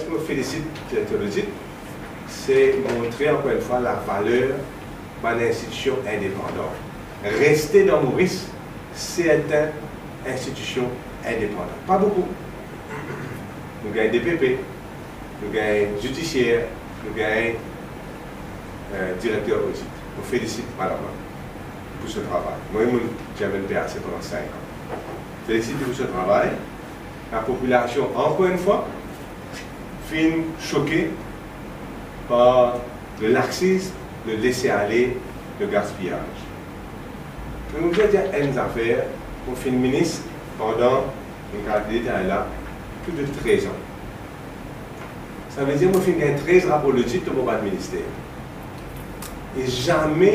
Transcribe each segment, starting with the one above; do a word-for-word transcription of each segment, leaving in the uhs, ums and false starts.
Mo felisit direkter lodit, se montre ankor enn fwa lavaler bann institision indepandan. Reste dan Moris sertin institision indepandan, pa boukou. Nou gagn D P P, nou gagn zidisier, nou gagn, eh, direkter lodit. Mo felisit madam la pou so travay. Mwa, mo ti amenn P A C pandan sink an. Felisit li pou so travay. Lapopilasion, ankor enn fwa, finn soke par le laxisme, le laisser-aller, le gaspillage. Me mo dir enn zafer, mo finn minis pandan, enn kantite dane la, plis de trez an. Savedir mo finn gagn trez rapor lodit dan mo bann minister. E zame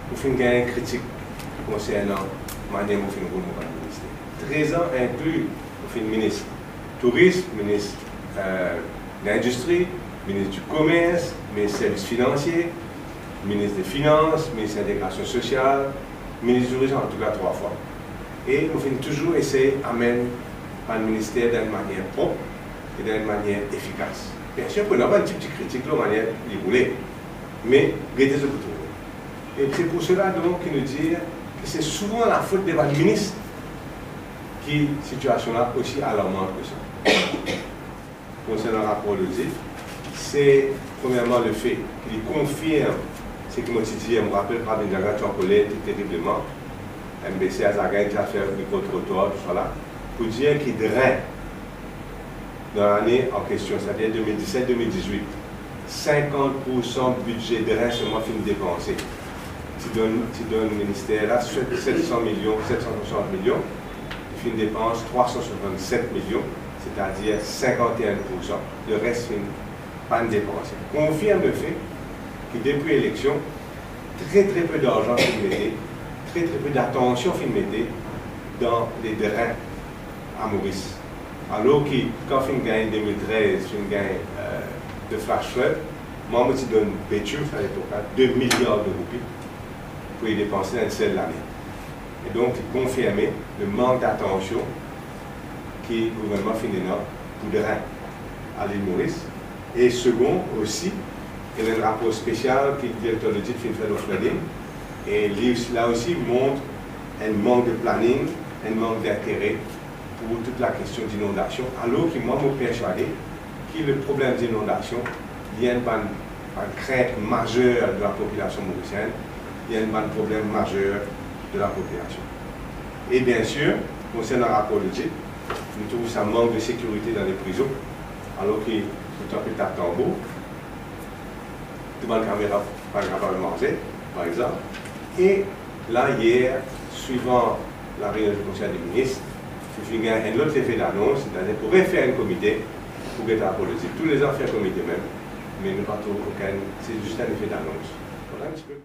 mo finn gagn kritik konsernan manier mo finn roul mo bann minister. Trez an inkli, mo finn minis tourism, minis, eh, lindistri, minis di komers, minis servis finansie, minis de finans, minis lintegrasion sosial, minis tourizm, antouka trwa fwa. E mo finn touzour esey amenn bann minister dan enn manier prop e dan enn manier efikas. Biensir, pou ena bann tipti kritik lor manier li roule, me gete zot pou trouve. E se pou sela, donk, ki nou dir ki se souvan lafot de bann minis ki sitiasion la osi alarman ki sa. Konsernan rapor lodit, se premierman lefe ki li konfirm seki mo ti dir, mo rapel Pravin Jagan ti ankoler teribleman, M B C a Jagan ti al fer mikrotrotwar, tousala, pou dir ki dren dan lane an kestion, setadir de mil diset de mil dizwit, sinkant poursan bidze dren selman finn depanse. Ti donn, ti donn minister la set san milion, set san swasant milion, li finn depans trwa san swasannset milion, setadir sinkant-e-enn poursan. Leres finn pa'nn depanse. Konfirm lefe ki depi eleksion, tre, tre pe larzan finn mete, tre, tre pe latansion finn mete dan ledren a Moris. Alor ki, kan finn gagn de mil trez, finn gagn, eh, le flash flood, mwa, mo ti donn Bechoo, a lepok la, de miliar de roupi pou li depanse dan enn sel lane. E donk, li konfirme le mank datansion ki gouvernman finn ena pou dren a Lil Moris. E segon osi, ena enn rapor spesial ki direkter lodit finn fer lor flooding, e li osi, la osi, mont enn mank de planning, enn mank dintere pou tou lakestion dinondasion, alor ki mwa, mo perswade ki le problem dinondasion, li enn bann, bann krint mazer de lapopilasion morisienn, li enn bann problem mazer de lapopilasion. E biensir, konsernan rapor lodit, nou trouv sa mank de sekirite dan leprizon, alor ki nou ti pe tap tanbour, tou bann kamera pa kapav marse, par exanp. E la, yer, swivan lareynion di Konsey de Minis, nou finn gagn enn lot lefe danons, setadir pou refer enn komite pou get rapor lodit. Toulezan fer komite mem, me nou pa trouv okenn, se zis enn lefe danons. Vwala enn tipe.